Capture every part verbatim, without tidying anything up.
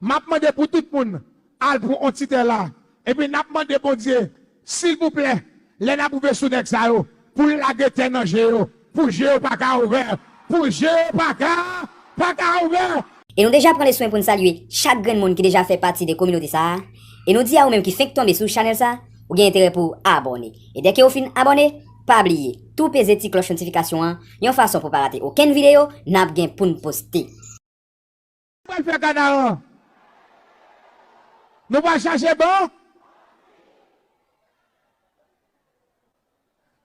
M ap mande pou tout moun al pran yon ti tè la. Epi n ap mande Bondye, silvouplè, lè n ap rive sou nèg sa yo, pou l lage tè nan je yo, pou je yo pa ka ouvè, pou je yo pa ka, pa ka ouvè. E nou deja pran le swen pou n salye chak grenn moun ki deja fè pati de kominote sa a. E nou di a ou menm ki fenk tonbe sou chanèl sa, ou gen enterè pou w abòne. E dèke ou fin abòne, pa bliye, tou peze ti klòch notifikasyon an, yon fason pou pa rate okenn videyo n ap gen pou n poste. Pral fè kanaran. Nou pral chache ban.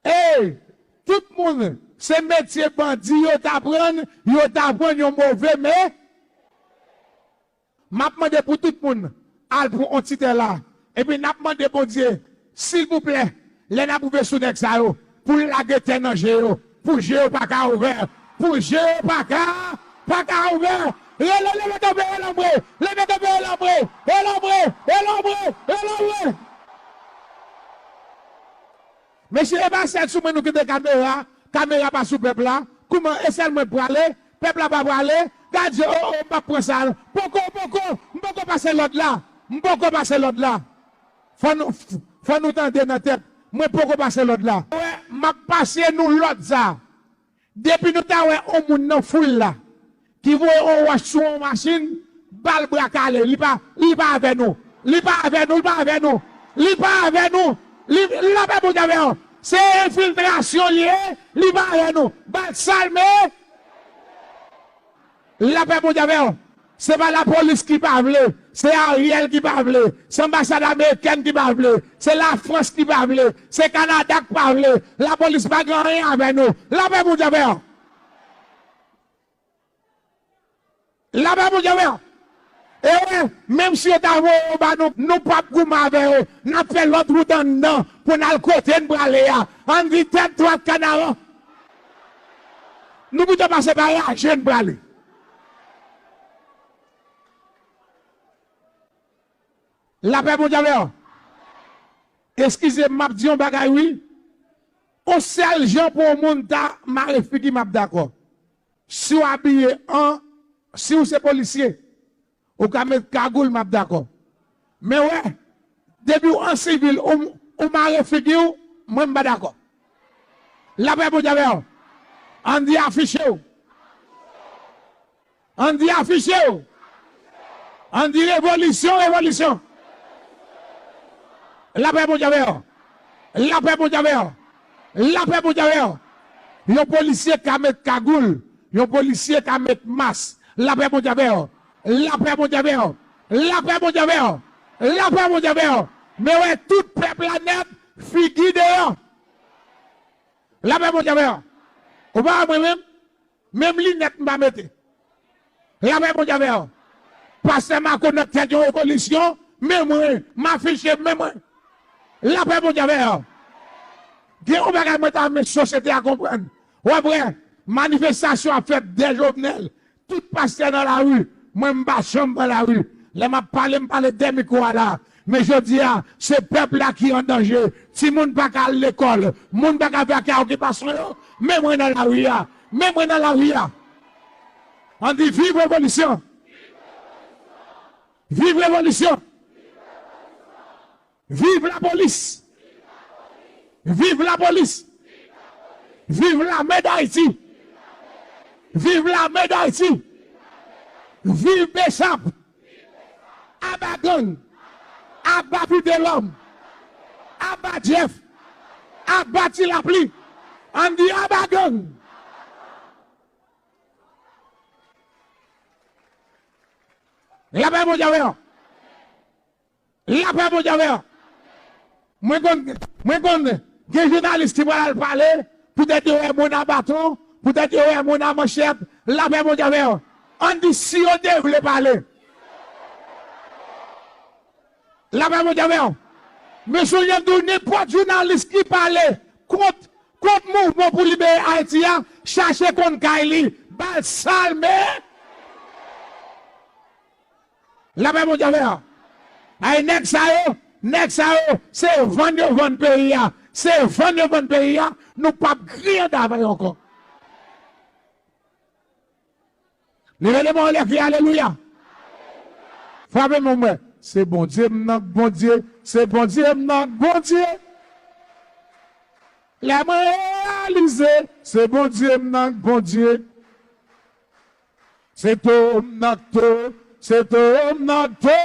Ey, tout moun, se metye bandi yo t aprann, yo t aprann yon move me. M ap mande pou tout moun al pran yon ti tè la. Epi n ap mande Bondye, silvouplè, lè n ap rive sou nèg sa yo, pou l lage tè nan je yo, pou je yo pa ka ouvè, pou je yo pa ka, pa ka ouvè. Rele, leve kanpe, rele anmwe, leve kanpe, rele anmwe, rele anmwe, rele anmwe, rele anmwe. Mesye, e pa sèl sou mwen nou kite kamera, kamera pa sou pèp la. Kouman, e sèl mwen k prale, pèp la pa prale? Gad je, o, o, m p ap pran sa. Poko, poko, m poko pase lòd la. M poko pase lòd la. Fò nou, fò nou tande nan tèt. Mwen poko pase lòd la. Wè, m ap pase nou lòd sa. Depi nou ta wè yon moun nan foul la ki voye yon wòch sou yon machin, ba l bra kale, li pa, li pa avè nou. Li pa avè nou, li pa avè nou. Li pa avè nou. Li, lapè Bondye avè w. Se enfiltrasyon li ye, li pa avè nou. Ba l salme. Lapè Bondye avè w. Se pa lapolis ki pa vle, se Ariel ki pa vle, se anbasad amerikèn ki pa vle, se Lafrans ki pa vle, se Kanada k pa vle. Lapolis pa gen anyen avè nou. Lapè Bondye avè w. Lapè Bondye avè w. E wè, menm si yo ta voye yo ba nou, nou p ap goumen avè yo. N ap fè lòt wout anndan pou n al kote n prale a. Ann di tèt dwat kanaran. Nou pito pase pa raje n prale. Lapè Bondye avè w. Eskize m, m ap di yon bagay wi. On sèl jan pou yon moun ta mare figi m ap dakò. Si w abiye an, si w se polisye, ou ka met kagoul m ap dakò. Men wè, depi w an sivil, ou, ou mare figi w, mwen m pa dakò. Lapè Bondye avè w. Ann di afiche w. Ann di afiche w. Ann di revolisyon, revolisyon. Lapè Bondye avè w. Lapè Bondye avè w. Lapè Bondye avè w. Yon polisye ka met kagoul. Yon polisye ka met mas. Lapè Bondye avè w. Lapè Bondye avè w. Lapè Bondye avè w. Lapè Bondye avè w. Men wè tout pèp la nèt, figi deyò. Lapè Bondye avè w. Ou pa wè mwen menm? Menm linèt m pa mete. Lapè Bondye avè w. Pastè Marco nan tèt yon revolisyon, men mwen, m afiche, men mwen. Lapè Bondye avè w. Gen yon bagay mwen ta renmen sosyete a konprann. W ap wè, manifestasyon ap fèt dè Jovenel. Tout pastè nan lari, mwen m pa janm pran lari. Lè m ap pale, m pale dè mikwo a la. Men jodi a, se pèp la ki an danje. Timoun pa ka al lekòl, moun pa ka vake a okipasyon yo. Men mwen nan lari a, men mwen nan lari a. Ann di viv revolisyon. Viv revolisyon. Viv lapolis. Viv lapolis. Viv lame dayiti. Viv lame dayiti. Viv besap. Aba gang. Aba pite lòm. Aba jèf. Aba ti lapli. Ann di aba gang. Lapè Bondye avè w. Lapè Bondye avè w. Mwen konn, mwen konn gen jounalis ki pral al pale, poutèt yo wè moun a baton, poutèt yo wè moun a manchèt. Lapè Bondye avè w. Ann di si yo te vle pale. Lapè Bondye avè w. Men sonje m di w nenpòt jounalis ki pale kont, kont mouvman pou libere Ayiti a, chache konn kay li, ba l sal men. Lapè Bondye avè w. Ay nèg sa yo, nèg sa yo, se vann yo vann peyi a. Se vann yo vann peyi a, nou p ap griyen davè yo ankò. Leve lemen w anlè, kriye alelouya. Frape men w, mwen. Se Bondye m nan k Bondye, se Bondye m nan k Bondye. Lè mwen reyalize, se Bondye m nan k Bondye. Se to m nan k to, se to m nan k to.